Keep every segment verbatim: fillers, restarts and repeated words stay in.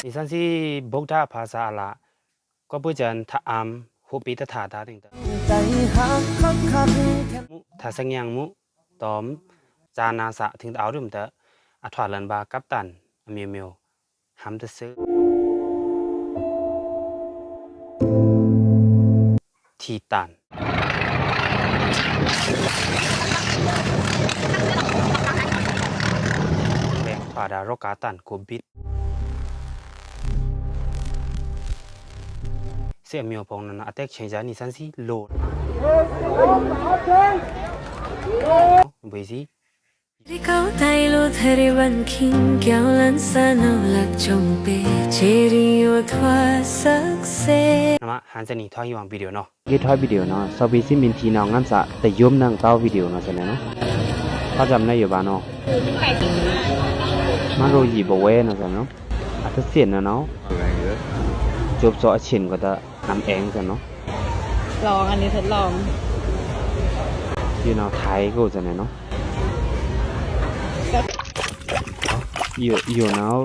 နီသွဉ်းသီးဗုဒ္ဓဘာသာအလာ ကွပ်ပွေးချင်ထမ် ဟူပ်ပေတထါဒါတင်တ မူး ထါစညံမူး တွမ် စာနာစာ တင်တအိုက်ရုံတ အထွာလန်ဗာႏကပ်တန် အမျိုးမျိုး ဟမ်တစဲ ထီတန် ထွာဒါရောဂါတန် ကိုဗစ် စဲအမျိုးမျိုးနန အတခ့င်ဇာနီသွဉ်းသီးလို ဘွေးသီး နမဟန်စနီထွာဟီဝံဗီဒီယိုနော ဂေးထွာဗီဒီယိုနော သော့ပေစံမင်းထီးနီုင်ငမ်းသး တယုမ်နင်တောဝ်ဗီဒီယိုနီသွဉ်းသီးနီုင် ထွားစံမနုဲယိုဗာနီုင် မရိုယီဗဝဲနီသွဉ်းသီးနီုင် အတသ့ၣ်နီုင်နီုင် ကျုပ်သော့အဆင့်ကိုတ အမ်အဲင်သွဉ်းသီးနီုင် လောင်း อันนี้ทดลอง ယိုနီုင် ထိုင်ကိုသွဉ်းသီးနီုင် ယို ယိုနီုင်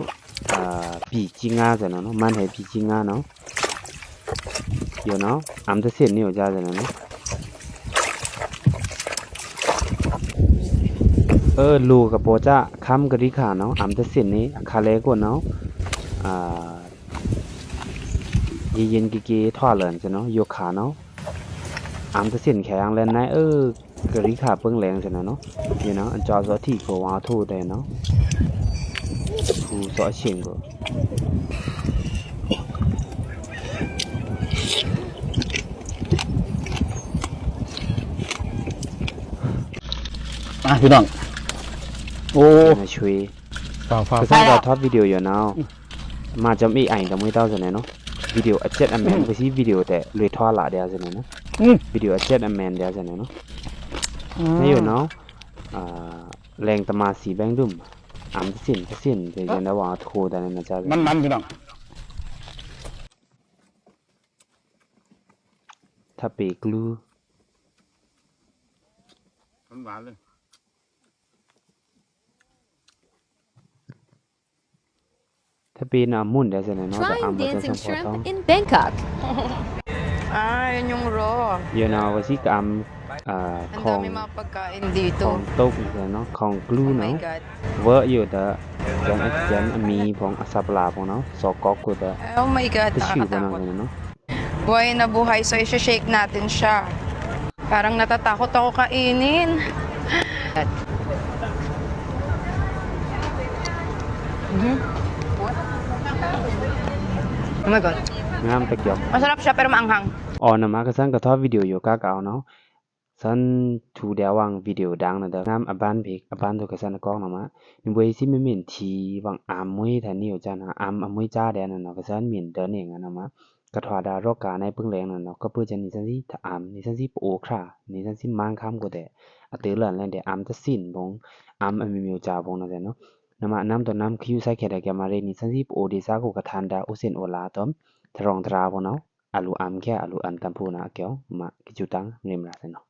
အာ ပြည်ကြီးငါးသွဉ်းသီးနီုင် မန်ဟဲပြည်ကြီးငါးနီုင် ယိုနီုင် အမ်တသ့ၣ်နီုင်ယိုဒါသွဉ်းသီးနီုင် အႃ လိုကပော်စခမ်းကရီခါနီုင် အမ်တသ့ၣ်နီုင် ခါလဲကိုနီုင် အာ ယိုယိုက့က့ထွာလန်သွဉ်းသီးနီုင် ယိုခါနီုင် အမ်တသ့ၣ်နီုင်ခဲယင်လဲနဲ အႃ ကရီခါပင်းလဲင်သွဉ်းသီးနီုင် ယိုနီုင် အကျော်သော့ထီကိုဝါထိုးတဲနီုင် ဟူသော့အဆင့်ကို အာ ပီၤနီၤ အို ဆွေ ကစားကထွာဗီဒီယိုယိုနီုင် မၤစံမ့အိုင်တမွေးတောဝ်သွဉ်းသီးနီုင် ဗီဒီယိုအချက်အမှန် ပစံဗီဒီယိုတဲလွေထွာလာဒဲသွဉ်းသီးနီုင် ဗီဒီယိုအချက်အမှန်ဒဲသွဉ်းသီးနီုင် ယိုနီုင် အာ လဲင်တမၤသီဘဲင်းဒုမ် အမ်တသ့ၣ်နီုင် တသ့ၣ်နီုင် တဲယိုနီုင် ဝါထိုးဒါနဲနစံ မန်မန်ပီၤနီၤ ထပ်ပေကျူး မန်မန်လေ ထပ်ပေနအမုန်ဒဲသွဉ်းသီးနီုင် Trying dancing shrimp in Bangkok. အာ ယိုနီုင် ရော ယိုနီုင် ဝစံကအမ် အာ ခေါင် ခေါင်တုပ်သွဉ်းသီးနီုင် ခေါင်ကျူးနီုင် ဝဲယိုဒါ ယန်အ ယန်အမီးဖုံ အသပ်ပလာဖုံနီုင် သော့ကောက်ကိုဒါ Oh my God, nakakatakot. တသီးပီၤနီုင်သွဉ်းသီးနီုင် Buhay na buhay, so i-shake natin siya. Parang natatakot ako kainin. Mhm. Oh my God. Ngam pek yok. Masarap siya pero maanghang. အီၤ နမၤကသၢၣ်ကထွာဗီဒီယိုယိုကါကအီၤနီုင် သွဉ်းသူဒဲဝွံဗီဒီယိုဒါနဲဒါ ငမ်းအဘၢၣ်ဖဲအဘၢၣ်ထိုကသၢၣ်နကောက်နီုင်မး နွေစံမ့မ့ၢ်ထီဝွံအမ်မွေးထၢန့ၢ်ယိုကၠၢနၤ အမ်အမွေးကၠၢဒဲနဲနီုင် ကသၢၣ်မ့ၢ်ဒၢန့ၢ်ငါနီုင်မး ကထွာဒါရောဂါနဲပင်းလဲင်နဲနီုင် ကပ်ပွေးချင်နီသွဉ်းသီးထမ် နီသွဉ်းသီးပအိုဝ်ခရါ နီသွဉ်းသီးမၢင်ခမ်းကိုဒဲ အတေလန်လဲဒဲ အမ်တသ့ၣ်နီုင် အမ်အမီးမီးကၠၢဖုံနီုင်သွဉ်းသီးနီုင် နမၤနမ်းတေနမ်း ခီယူၤသးခဲဒဲကဲမၤရဲ နီသွဉ်းသီးပအိုဝ်ဒံးသးကိုကထန်ဒါ အိုသ့ၣ်အိုလါတွမ် တရောင်တရာဖုံနီုင် အလူအမ်ခဲ အလူအမ်တမ်ဖုံနီုင် အကဲမၤ ကီယူၤတၢင်း မရ့မရၣ်သွဉ်းသီးနီုင်